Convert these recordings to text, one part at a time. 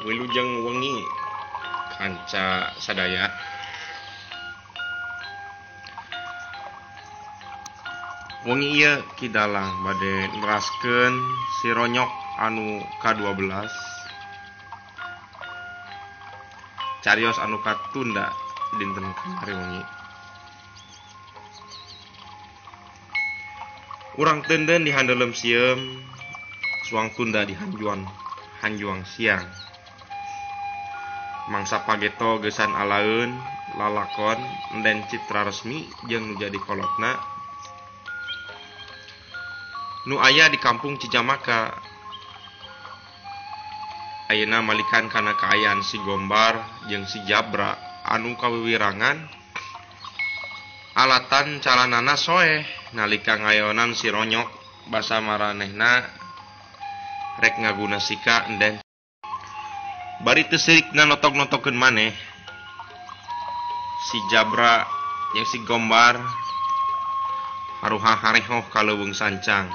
Wilujeng wengi kanca sadaya. Wengi ieu Ki Dalang bade neraskeun si Ronyok anu ka-12 carios anu katunda dinten kamari wengi. Urang teunden di handelem sieum, suang tunda di hanjuang siang. Mangsa pageto geusan alaeun lalakon enden citra resmi jeung nu jadi kolotna nu aya di kampung Cijamaka. Ayeuna malikan kana kaayaan si Gombar jeung si Jabra anu kawiwirangan alatan calanana soeh nalika ngayonan si Ronyok basa maranehna rek ngaguna sika enden bari teu sirikna notok-notokeun maneh. Si Jabra jeung si Gombar haruha harehoh ka leuweung sancang.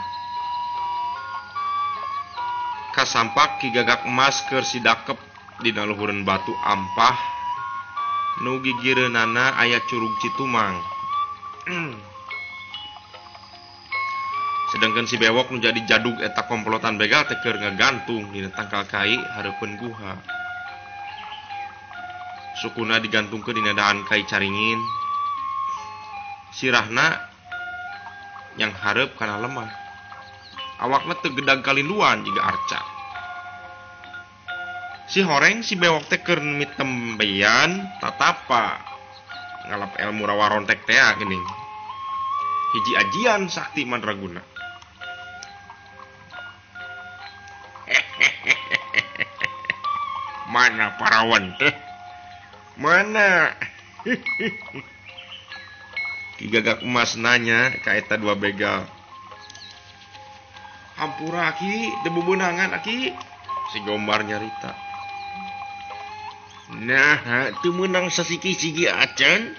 Kasampak Ki Gagak Emas keur sidakep dina luhureun batu ampah nu gigireunana aya curug Citumang. Sedangkan si Bewok nu jadi jadug eta komplotan begal teh keur ngagantung dina tangkal kai hareupeun guha. Sukuna digantungkeun dina dahan kai caringin. Sirahna yang hareup kana lemah. Awakna teu gedag kalinduan jiga arca. Si horeng si Bewok teh keur mitembeyan tatapa ngalap ilmu rawa rontek tea geuning. Hiji ajian sakti mandraguna. Mana parawan teh? Mana? Ki Gagak Emas nanya ka eta dua begal. Hampura aki, debubeunangan aki. Si Gombar nyarita. Nah, teu meunang sasiki-siki acan.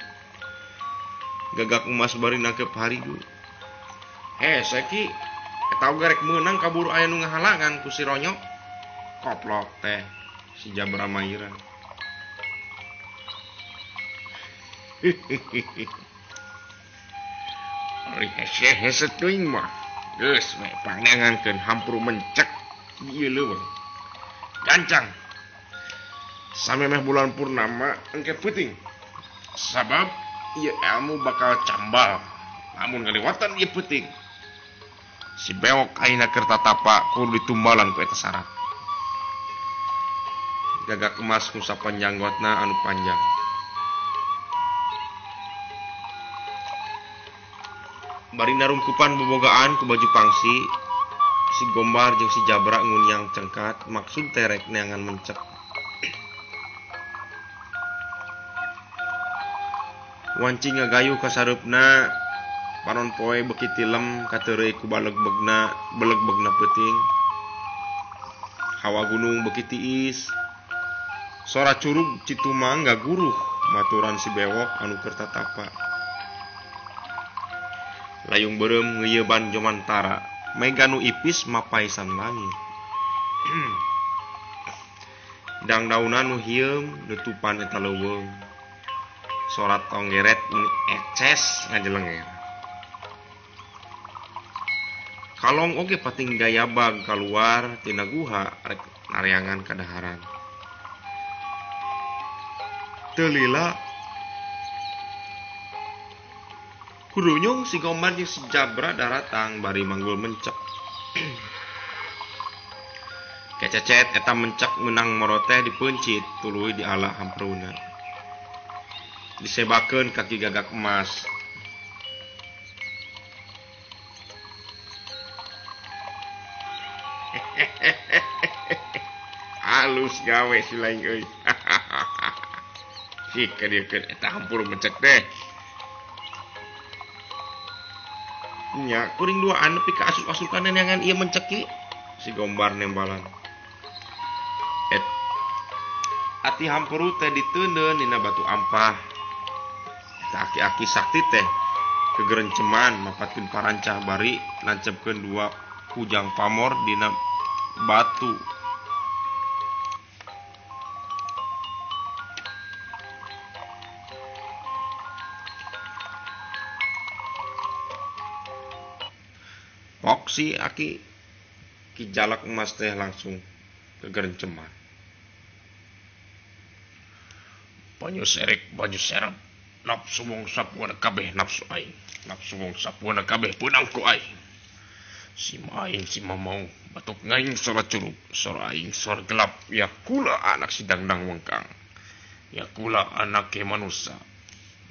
Gagak Emas bari nangkep harigu. Hese ki, eta oge rek meunang kaburu aya nu ngahalangan ku si Ronyok. Koplok teh si Jabra Maira. Ari hese-hese teuing mah. Geus we pangnangankeun hampur mencek ieu leuweung. Gancang. Samemeh bulan purnama engke peuting. Sabab ieu ilmu bakal cambal. Lamun ngaliwatan ieu peuting. Si Bewok ayeuna keur tatapa kudu ditumbalan ku eta syarat. Gagak Emas ngusapan janggotna anu panjang. Bari narungkupan bobogaan ku baju pangsi, si Gombar jeung si Jabra ngunyang cengkat maksud terek neangan mencek. Wanci ngagayuh ka sareupna, panon poe beuki tilem kateureuy ku balegbegna, belegbegna peuting. Hawa gunung beuki tiis. Sora curug Citumang gaguruh maturan si Bewok anu keur tatapa. Layung beureum ngeuyeban jomantara, mega nu ipis mapaisan langit. Dangdaunan nu hieum nutupan eta leuweung. Sora tonggeret meni eces ngajelenger. Kalong oge pating gayabag kaluar tina guha rek nareangan kadaharan. Teu lila kurunyung si Gombar jeung si Jabra daratang bari manggul mencek. Kececet eta mencek meunang moroteh dipeuncit tuluy diala hampreuna. Disebakeun ka Ki Gagak Emas. Halus gawe si lain euy. Si kadieukeun eta hampur mencek teh. Nya kuring duaan nepi ka asup-asupan neangan ieu menceki. Si Gombar nembalan. Et ati hampuru teh diteundeun dina batu ampah. Eta aki-aki sakti teh kegerenceman mapatkeun parancah bari nancepkeun dua kujang pamor dina batu. Pok si aki Ki Jalak Emas teh langsung kegerenceman. Banyu serek, banyu serep, nafsu wong sapuana kabeh nafsu aing, nafsu wong sapuana kabeh peunang ku aing. Si maing si mamau batuk ngaing sora curug, sora aing sora gelap, ya kula anak si Dangdang Wengkang. Ya kula anak ke manusa.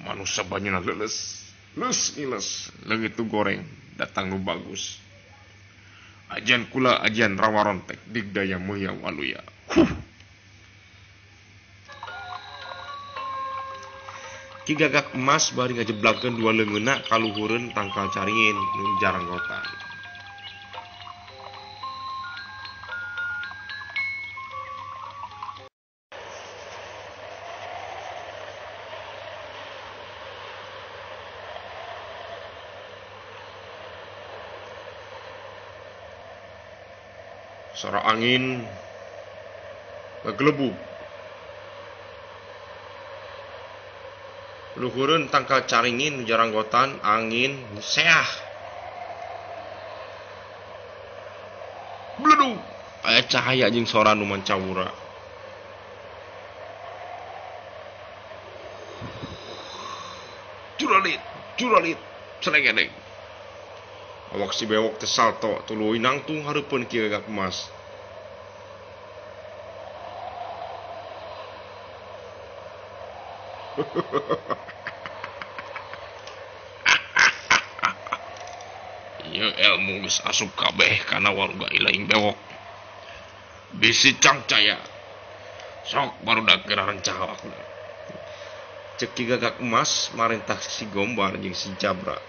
Manusa banyuna leuleus, leus ngiles, leungit nu goreng, datang nu bagus. Ajian kula ajian rawa rontek, digdaya muya waluya. Huh. Ki Gagak Emas bari ngajeblagkeun dua leungeunna kaluhureun tangkal caringin nu jaranggotan. Sora angin ngegelebug. Luhureun tangkal caringin jaranggotan angin seah. Bledug aya cahaya jeung sora nu mancawura. Curalit, curalit, selegedeg. Awak si bewok teh salto tuluy nangtung hareupeun Ki Gagak Emas. Ieu ilmu geus asup kabeh kana waruga ilaing bewok. Bisi cangcaya. Sok barudak geura rencah awakna. Cek Ki Gagak Emas marentah si Gombar jeung si Jabra.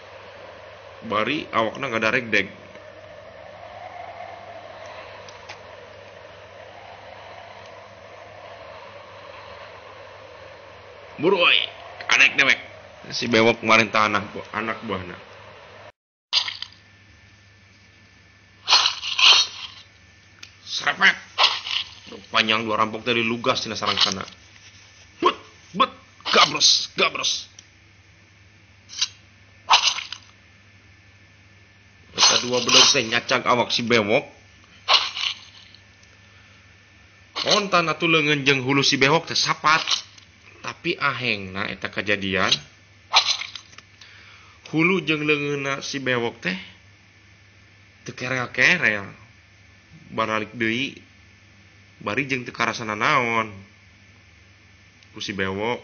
Bari awakna ngadaregdeg. Buru euy, anek dewek. Si bewok marentah anak buahna. Serepet. Panjang dua rampok dari lugas tina sarang sana. Bet, bet, gabres, gabres. Eta dua bedog teh nyacag awak si bewok. Kontan atuh leungeun jeung hulu si bewok teh sapat. Tapi ahengna eta kajadian. Hulu jeung leungeunna si bewok teh teu kerel-kerel. Baralik deui bari jeung teu karasana naon ku si bewok.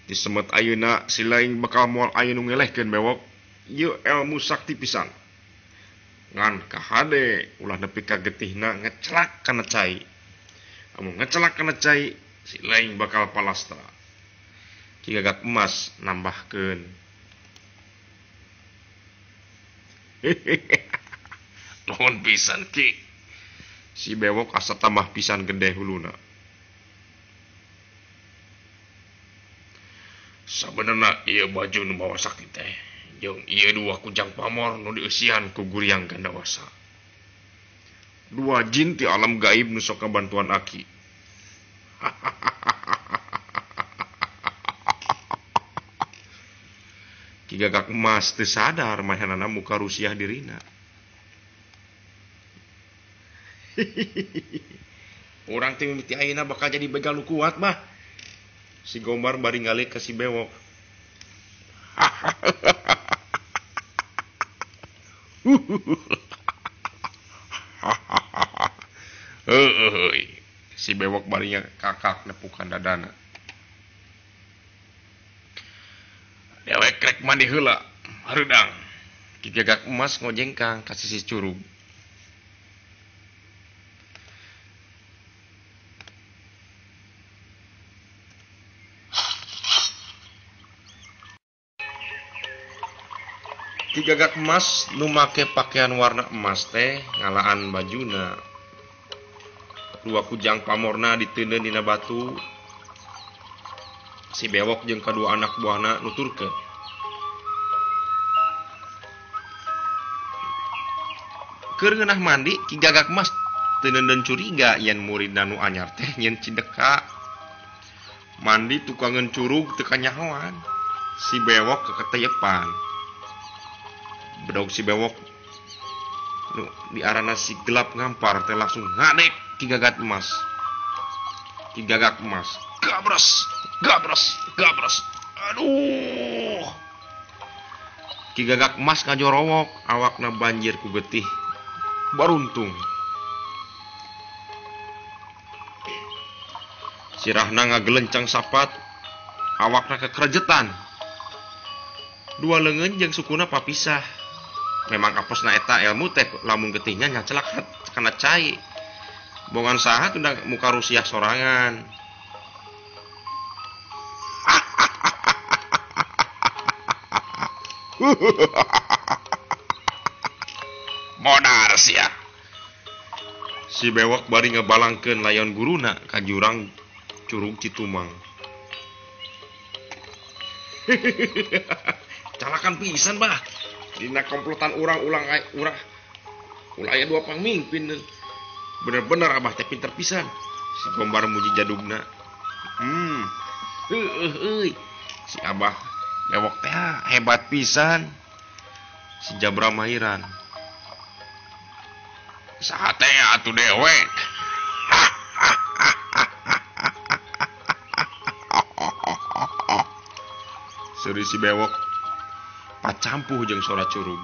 Disemet ayeuna si laing bakal moal aya nu ngelehkeun bewok. Ieu elmu sakti pisan. Ngan kahade ulah nepi ka getihna ngecelak kana cai. Amun ngecelak kana cai si laing bakal palastra. Ki Gagak Emas nambahkeun. Nuhun pisan Ki. Si bewok asa tambah pisan gede huluna. Sabenerna ieu baju nu mawa sakti teh jeung ieu dua kujang pamor nu dieusian ku Guriang Gandawasa. Dua jin ti alam gaib nu sok ngabantuan aki. Ki Gagak Emas teu sadar manehanana muka rusiah dirina. Urang teh mimiti ayeuna bakal jadi begal nu kuat mah. Si Gombar bari ngalik ka si bewok. Si bewok bari kakak nepukan dadana. Dewek rek mandi heula, hareudang. Ki Gagak Emas ngojengkang ka sisi curug. Ki Gagak Emas nu make pakaian warna emas teh ngalaan bajuna. Dua kujang pamorna diteundeun dina batu. Si bewok jeung kadua anak buahna nuturkeun. Keur ngeunah mandi Ki Gagak Emas teu neundeun curiga yen muridna nu anyar teh nyeun cideka. Mandi tukangan curug teu kanyahoan. Si bewok keketeyepan. Bedog si bewok nu diarana si gelap ngampar teh langsung ngadek Ki Gagak Emas. Ki Gagak Emas. Gabres, gabres, gabres. Aduh. Ki Gagak Emas ngajorowok, awakna banjir ku getih. Baruntung. Sirahna ngagelencang sapat, awakna kekerejetan. Dua leungeun jeung sukuna papisah. Memang aposna eta ilmu teh lamun getihnya nyacelak kana cai. Bongan saha tunda muka rusiah sorangan. Modar sia. Si bewok bari ngebalangkeun layon guruna ka jurang Curug Citumang. Calakan pisan bah. Dina komplotan urang ulang urang ulah aya dua pangmimpin. Bener-bener abah teh pinter pisan. Si Gombar muji jadugna. Euy. Si abah bewok teh hebat pisan. Si Jabra mahiran. Saha teh atuh dewek. Seuri si bewok pacampuh jeung sora curug.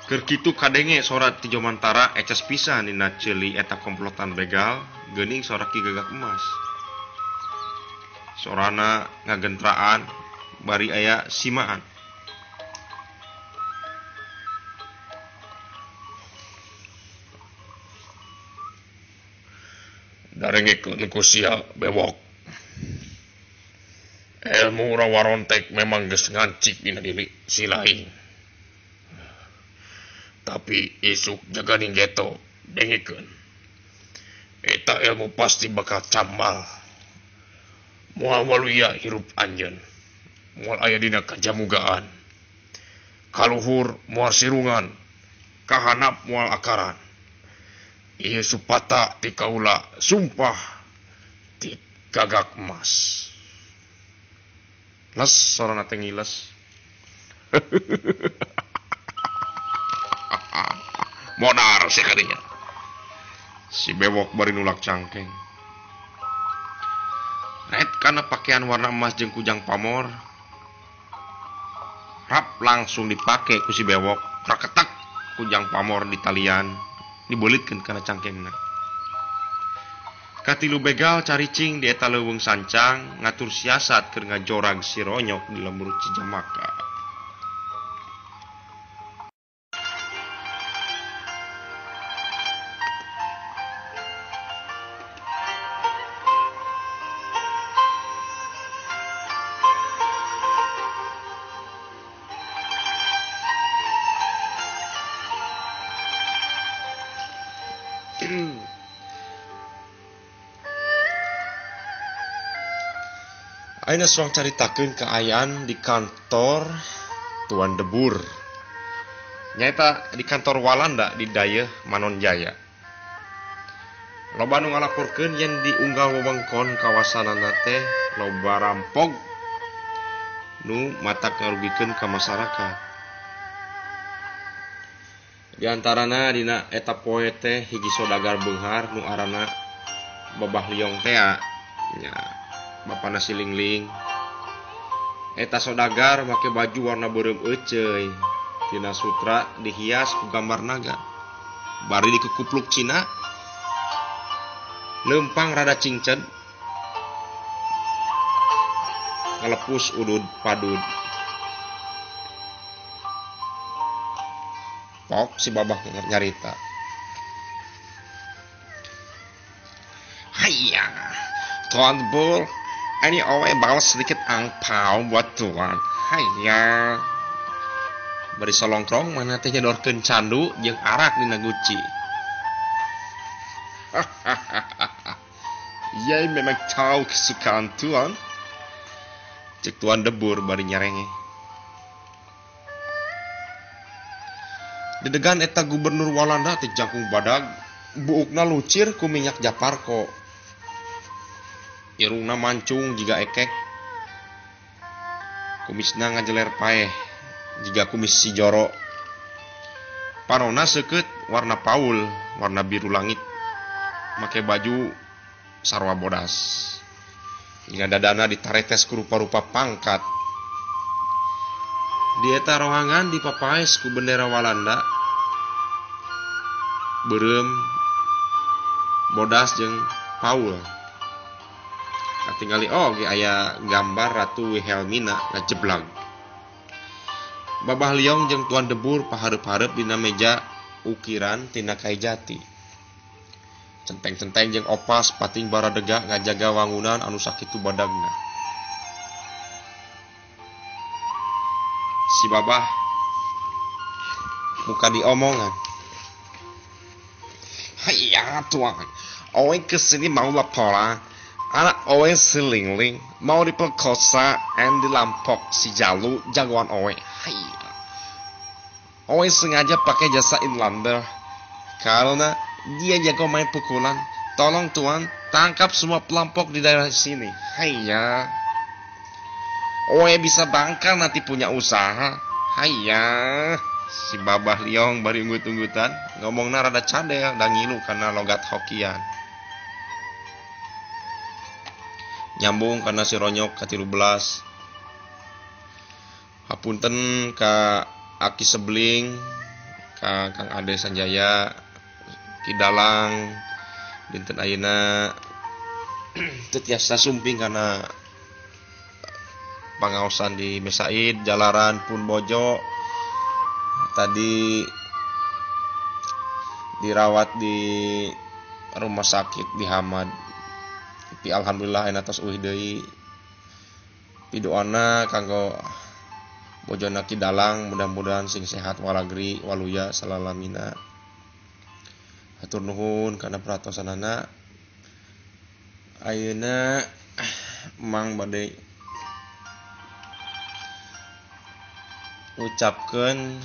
Keur kitu kadenge sora ti Jomantara eces pisan dina ceuli eta komplotan begal geuning sora Ki Gagak Emas. Sorana ngagentraan bari aya simaan. Darengekeun ku sia bewok. Ilmu rawarontek memang geus ngancik dina diri si lain. Tapi isuk jaganing geto dengekeun. Eta ilmu pasti bakal camal. Moal waluya hirup anjeun. Moal aya dina kajamugaan. Kaluhur moal sirungan. Kahanap moal akaran. Ieu supata ti kaula sumpah ti Gagak Emas. Les sorana teh ngiles. Modar sia kadinya. Si bewok bari nulak cangkeng. Ret kana pakaian warna emas jeung kujang pamor. Rap langsung dipake ku si bewok. Raketak kujang pamor di talian dibelitkeun kana cangkengna. Katilu begal caricing di eta leuweung sancang ngatur siasat keur ngajorag si Ronyok di lembur Cijamaka. Ayeuna urang caritakeun kaayaan di kantor Tuan Debur. Nyaeta di kantor Walanda di Dayeuh Manonjaya. Loba nu ngalaporkeun yen diunggal wewengkon kawasanana teh loba rampog nu matak ngarugikeun ka masyarakat. Di antarana dina eta poe teh hiji sodagar beunghar nu aranna Babah Liong tea nya. Bapana si Lingling. Eta sodagar make baju warna beureum euceuy tina sutra dihias ku gambar naga. Bari dikukupluk Cina. Leumpang rada cingced. Ngalepus udud padud. Pok si babah nyarita. Hayya, Tuan Bul, ini owe bawa sedikit angpau buat tuan. Hayya. Bari solongkrong mana teh nyedorkeun candu jeung arak dina guci. Yai memang tahu kesukaan tuan. Cek Tuan Debur bari nyarenge. Dedegan eta gubernur Walanda teh jangkung badag, Buukna lucir ku minyak Japarko. Irungna mancung jiga ekek. Kumisna ngajeler paeh jiga kumis si Joro. Parona seukeut warna paul, warna biru langit. Make baju sarwa bodas. Dina dadana ditaretes ku rupa-rupa pangkat. Di eta rohangan dipapaes ku bendera Walanda. Beureum, bodas jeung paul. Katingali oge aya gambar Ratu Wilhelmina ngajeblag. Babah Liong jeung Tuan Debur pahareup-hareup dina meja ukiran tina kai jati. Centeng-centeng jeung opas pating baradega ngajaga wangunan anu sakitu badagna. Si Babah muka diomongan. Hayya tuan, owe kesini mau laporan. Anak owe selingling mau diperkosa and dilampok si Jalu jagoan owe. Hayya. Owe sengaja pakai jasa Inlander karena dia jago main pukulan. Tolong tuan, tangkap semua pelampok di daerah sini. Hayya. Owe bisa bangkang nanti punya usaha. Hayya. Si Babah Liong bari unggut-unggutan, ngomongna rada cadel dan ngilu karena logat Hokian. Nyambung karena si Ronyok ka 13. Hapunten ka Aki Sebling, ka Kang Ade Sanjaya, Ki Dalang, dinten ayeuna teu tiasa sumping karena pangaosan di Mesaid, Jalaran pun Bojo. Tadi dirawat di rumah sakit di Hamad. Tapi alhamdulillah enak tos uih deui. Pidoana kanggo bojona Ki Dalang mudah-mudahan sing sehat walagri waluya salalamina. Hatur nuhun kana perhatosanana. Ayeuna Mang bade ngucapkeun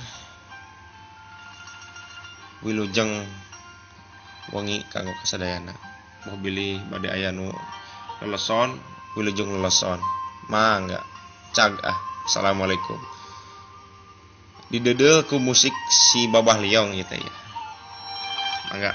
wilujeng wengi kanggo kasadayana. Moh bilih bade aya nu leleson, wilujeng leleson. Mangga cag ah. Assalamualaikum. Dideudeuh ku musik si Babah Liong ieu teh ya. Mangga.